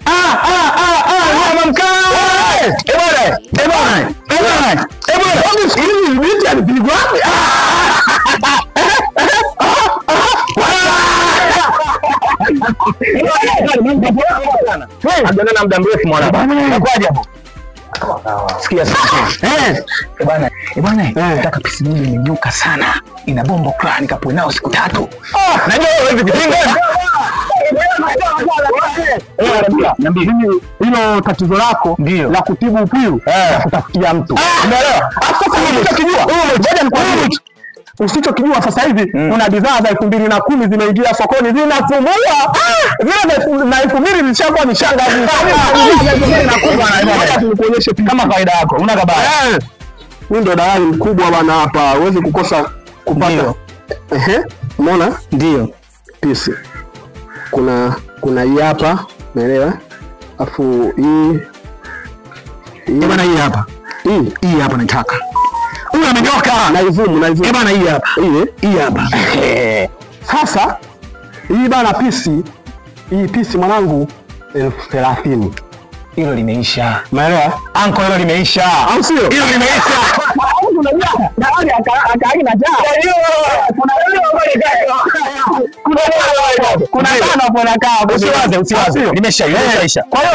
Mama mkaa. Eh bwana. Eh bwana. Hivi binti alipigwa wapi? Hajaonana muda mrefu mwanangu. Nakwaje hapo? Sikia sasa. Eh bwana, nataka pisi moja imenyuka sana. Ina bombo kla nikapoe nao siku tatu. Najua wewe hivi kupinga. Niambie mimi hilo tatizo lako la kutibu upiu na kutafutia mtu. Umeelewa? Sasa usichokijua. Ngoja nikwambie. Usichokijua sasa hivi kuna bidhaa za 2010 zimeingia sokoni zinasumbua. Zile na 2000 zishakuwa mishanga hivi. Na nikuonyeshe kama kawaida yako. Una kabaya. Mimi ndo dalali mkubwa bwana hapa. Huwezi kukosa kupata. Ehe. Umeona? Ndio. Pisi. Kuna hii hapa, umeelewa? Afu hii bwana hii hapa. Hii hapa nataka. Huyu amenyoka. Na izumu. Eh bwana hii hapa. Hii hapa. Sasa hii bana pisi, hii pisi mwanangu 30,000. Hilo limeisha. Umeelewa? Anko hilo limeisha. Au sio? Hilo limeisha. Unajua dalali akaagi na jaa. Kuna tano hapo nakaa. Usiwaze. Limeshaisha. Kwa hiyo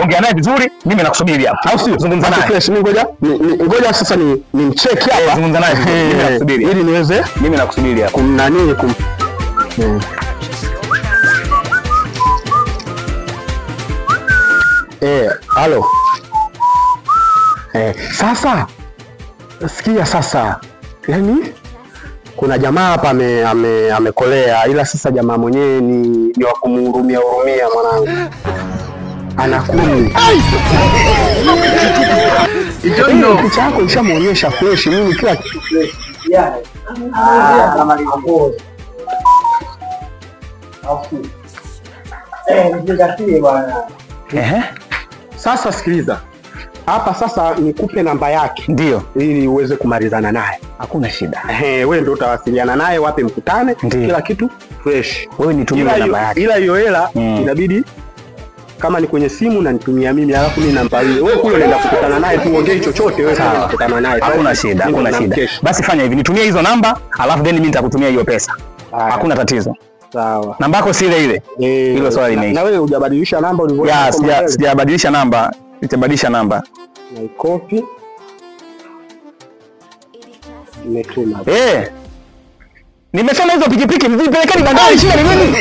ongea naye vizuri, mimi nakusubiri hapa. Au sio? Zungumza naye. Fresh, mimi ngoja sasa ni nimcheki hapa. Zungumza naye vizuri. Mimi nakusubiri. Ili niweze. Mimi nakusubiri hapa. Kumnani kum. Halo. Sasa sikia sasa. Yaani kuna jamaa hapa amekolea, ila sasa jamaa mwenyewe ni wa kumhurumia hurumia mwanangu. Ana 10. Picha yako ishamuonyesha fresh, mimi kila kitu fresh. Yeah. Kama liongozi. Nizingatie bwana. Sasa sikiliza. Hapa sasa nikupe namba yake. Ndio. Ili uweze kumalizana naye. Hakuna shida. Wewe ndio utawasiliana naye, wapi mkutane, kila kitu fresh. Wewe nitumie namba yake. Ila hiyo hela inabidi kama ni kwenye simu na nitumia mimi, alafu mimi namba hiyo. Wewe kule unaenda kukutana naye tu, ongee chochote wewe kule kukutana naye. Hakuna shida, hakuna shida. Basi fanya hivi, nitumie hizo namba, alafu then mimi nitakutumia hiyo pesa. Hakuna tatizo. Sawa. Namba yako si ile ile. Hilo swali limeisha. Na wewe hujabadilisha namba ulivyokuwa? Sijabadilisha namba. Nitabadilisha namba. Na ikopi. Nimetuma. Nimesema hizo pikipiki mzipelekeni bandari, shida ni nini?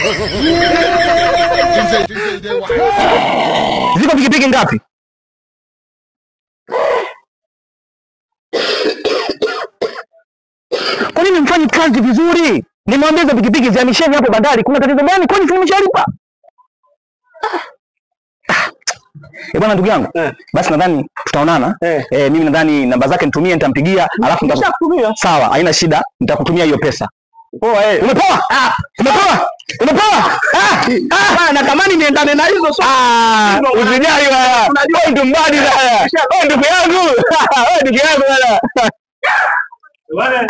Ziko pikipiki ngapi? Kwa nini mfanyi kazi vizuri? Nimwambie hizo pikipiki zihamisheni hapo bandari, kuna tatizo gani? Kwani si nimeshalipa? Bwana ndugu yangu, basi nadhani tutaonana. Mimi nadhani namba zake nitumie, nitampigia, alafu nitakutumia. Sawa, haina shida, nitakutumia hiyo pesa. Poa. Umepoa? Umepoa? Umepoa? Natamani niendane na hizo so. Usijali bwana. Wewe ndio mbadi bwana. Wewe ndugu yangu. Wewe ndugu yangu bwana. Bwana.